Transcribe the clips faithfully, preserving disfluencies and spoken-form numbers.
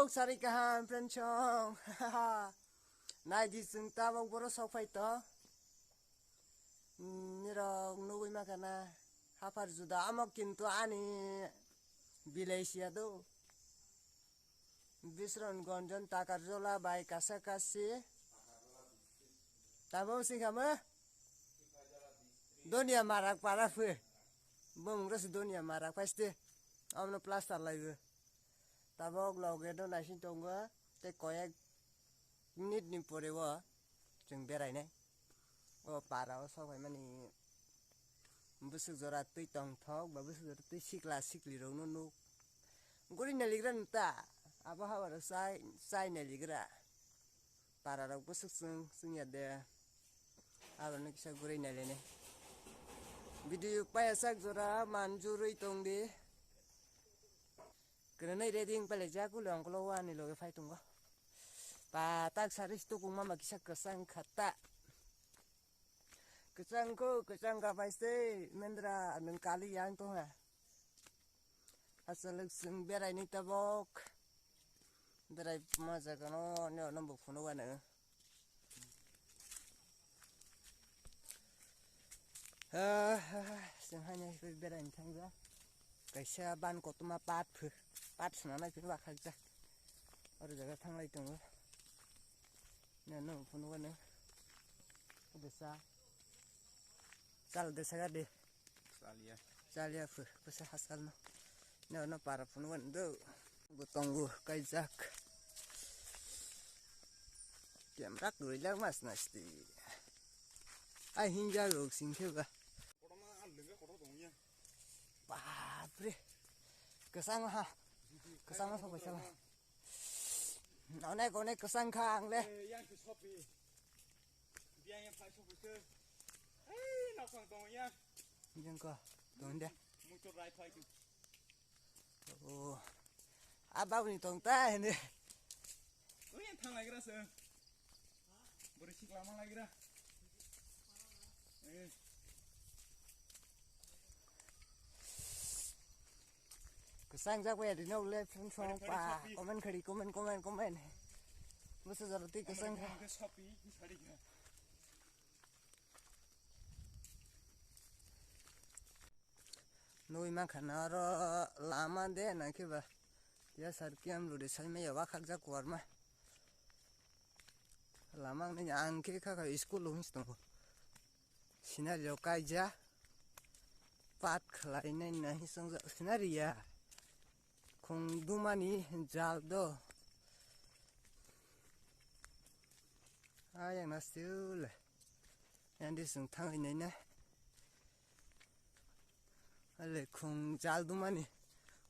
Sari kaham friend song. Nai di chwng tabok boro sok phai to. Nirok nugui ma kana hafar juda amo kintu ani bilai siya do. Bisron Gonjon Takarjola bai kasa kasi. Tabo singkama. Donia marak para phe. Bong ras donia marak paiste. Amno plaster laibe. Tabok loge do naising tongo. Te koyek minute ni pore o chwng berainai. O para o sok phaimani bwswk jora twi tongthok ba bwswk jora twi sikla sikli rokno nuk. Guri naligra nta abo habaro chai chai naligra. Para rok bwswk chwng chwngya de. Aborno kisa guri nailene. Video paya sak jora manjurui tongdi. Kwrwnwi ready wng pele jak ulo ongkolo wani loge phai tongo. Pa tak sari stukung mama kisa kwchang khata. Kwchang ko kwchang ka pai se mendra nwng kali yang tong ha. Aswk chwng beraini tabok. Berai ma jaga no ne ono bo phunuk ano. Chwng haino beraini thangja. Kaisa ban kotorma pat phu. Pat swnanai phir bakhakjak. Oro jaga thanglai tongo. Ne no phunuk ano. Desa. Chal desa gadi. Chalia. Chalia phu, phu se hasal no. Ne no para phunuk ano do. Bo tongo kaijak. Camera kwrwi lak mas nasti. Ai hinjak rok singkhe ba. Bapre. Kwchang ha. Kwchang ma sok paisa. Onek onek kwchang kha ang le. Eh, yang ke sopi. Dia yang phai sopi ke. Eh, nak pang tong yang. Yang ko. Tong dia. Muncul rai phai tu. Oh. Abang ni tong ta ini. Oh, yang thang lagi rasa. Beri sik lama lagi dah. Eh. Kwchang jak bai rino le phone song pa comment khari comment comment comment. Musa jaro twi kwchang kha. Nui mankha na oro lama de na khe ba. Ya sar kiam luri sai maya wakhak jak kuar ma. Lama ang ni ang khe kha kha school lo hins tongo. Scenario kaija pat khlai nai na hins tongo scenario ya. Khung dumani jal do. Ayang na still. Yandi sung thang nai na. Ale khung jal dumani.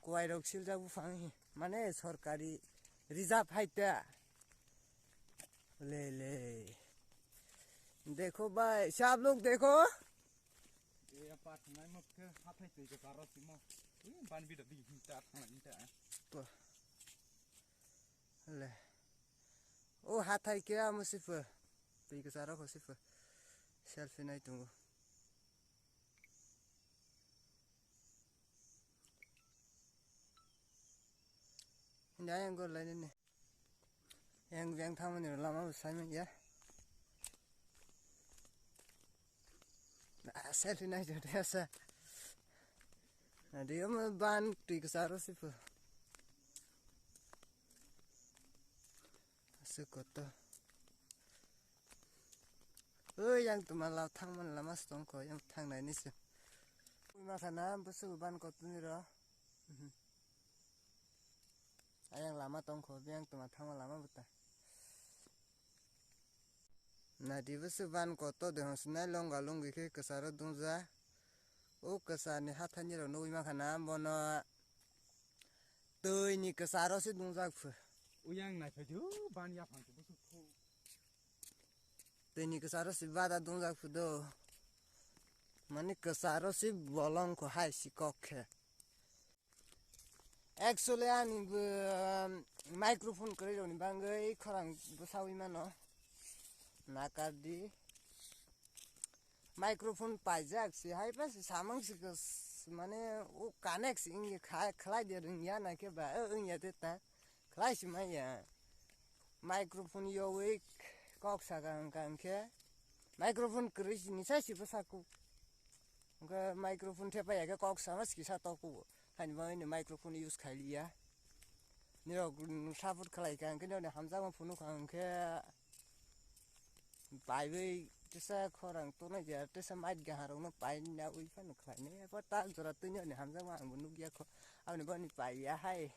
Kuwai rok siljak buphang hi. Mane sorkari reserve hai ta. Le le. Dekho bhai, sab log dekho. Ye apa thangnai mo khe hathai twi je karo timo. Ui ban bi da bi ta thangnai ta. To. Le. O hathai khe amo sipho. Twi kwcharo kho sipho. Selfie nai tongo. Hindi ayang gor lainani. Yang yang thamani lama bo sai manya. Ah, selfie nai jode asa. Nadi omo ban twi kwcharo sipho. Aswk koto. Oi, yang tuma la thangmani lama se tongkho, yang thangnai ni se. Ui ma khana, bwswk ban koto ni ro. Mhm. Ayang lama tongkho, yang tuma thangma lama bwta. Nadi bwswk ban koto de hwnsinai longga longgi khe kwcharo dungja. O kwchani hathaini rok nugui ma khana, bono twi ni kwcharo se dungjak phu. Uyang nai phai di, o ban yaphang se bwswk khu. Twi ni kwcharo se bada dungjak phu do. Mani kwcharo se bolong kho hai si kok khe. Actually ani bo, um, microphone kwrwi rokni bangwi khorang bwsawi mano. Nakar di. Microphone paijak se hai pa se samang se kos-, mane o connect se wngya kha-, khlai de rwngya na khe ba, o wngya de ta. Khlai si maya. Microphone yowi kok saka hwnkha hwnkhe. Microphone kwrwi sini sai sibo saku. Hwnkhe microphone thepaiya khe kok sama sikisa toku. Haini bagwi ni microphone use khailiya. Nirok, mm, support khlaikha hwnkhe nirokni hamjakma phunukha hwnkhe. Paiwi tesa khorang tongnai ya, tesa mait gaharokno painawi phano khlainai. Abo tak jora twi nirokni hamjakma angbo nukya kho. Aboni bagwi paiya hai.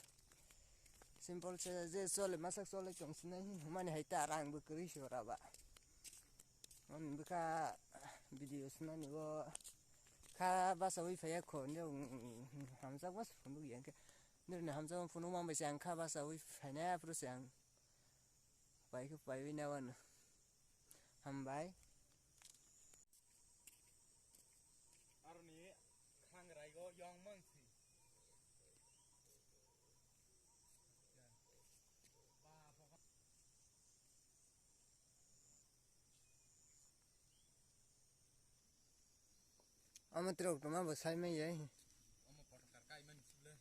Simple se je chole masak chole tong sinai hwnmani hai ta rang bo kwrwi se ora ba. Ani bwkha video sunani bo kha basawi phaiya kho, nirok hamjakma se phunuk ya hwnkhe. Nirokni hamjakma phunukma bai se ang kha basawi phainai aphuru se ang pai khe paiwi na wano. Hambai. Aroni khangrai go yong mangsi. Omo tirok tongma bo sai mai yai. Omo photo kar kai mani sibole.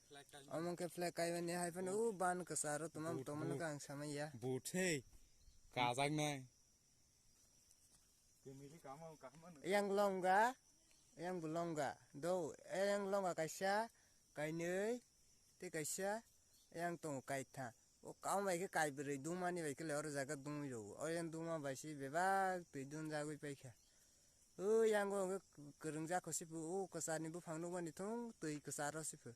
Flag kai mani. Omo ke flag kai mani hai phano u ban kwcharo tongma bo tongma no ang samai ya. But hei. Kajak nai. Kemiri kama kama no. Yang longga, yang bo longga. Do, yang longga kaisa, kainwi, tei kaisa, yang tongo kaitha. O kaung bai khe kaibrwi dungmani bai khe le oro jaga dungwi rwo. O yang dungma bai se bebak twi dunjagwi paikha. O yango hwnkhe kwrwngjak kho siphu, o kwcharni buphang nukmani thung twi kwcharo siphu.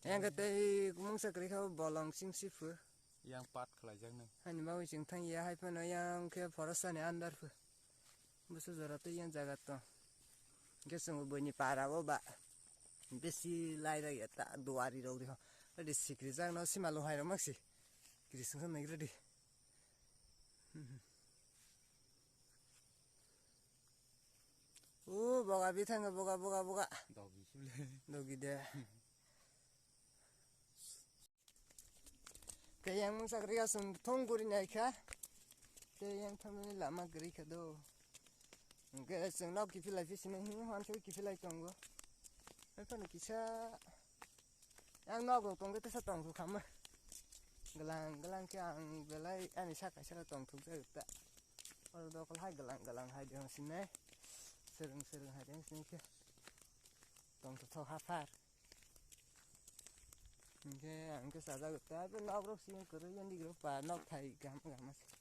Yang khe tei mungsa kwrwi kha bolong sing siphu. Yang pat khlaijaknai. Hani bagwi chwng thang ya hai phano yang khe phorosani andar phu. Busu jora tei yang jaga to. Hwnkhe chwng buini para o ba. Besi lai rai ya ta duari rok ri ho. Adi sikri jak no sima lo hai rok mak si. Kiri sung sung nai ready. O boga bithang boga boga boga. Dogi sule. Dogi de. Khe yang mungsa kwrwi aswng thung guri nai kha. Khe yang thamani lama kwrwi kha do. Hwnkhe chwng nok kiphilai phi sini hi hwn khe kiphilai tongo. Hai phano kisa yang nok rok tongkhe tesa tongthok kha ma. Glang glang khe ang belai ani saka saka tongthok jak ta. Oro dokol hai glang glang hai de hwn sinai. Sereng sereng hai de hwn sinai khe. Tongthok thok ha phar. Hwnkhe ang khe sajagwi ta, abo nok rok siyang kwrwi, yang dik rok pa nok thai kaham kaham se.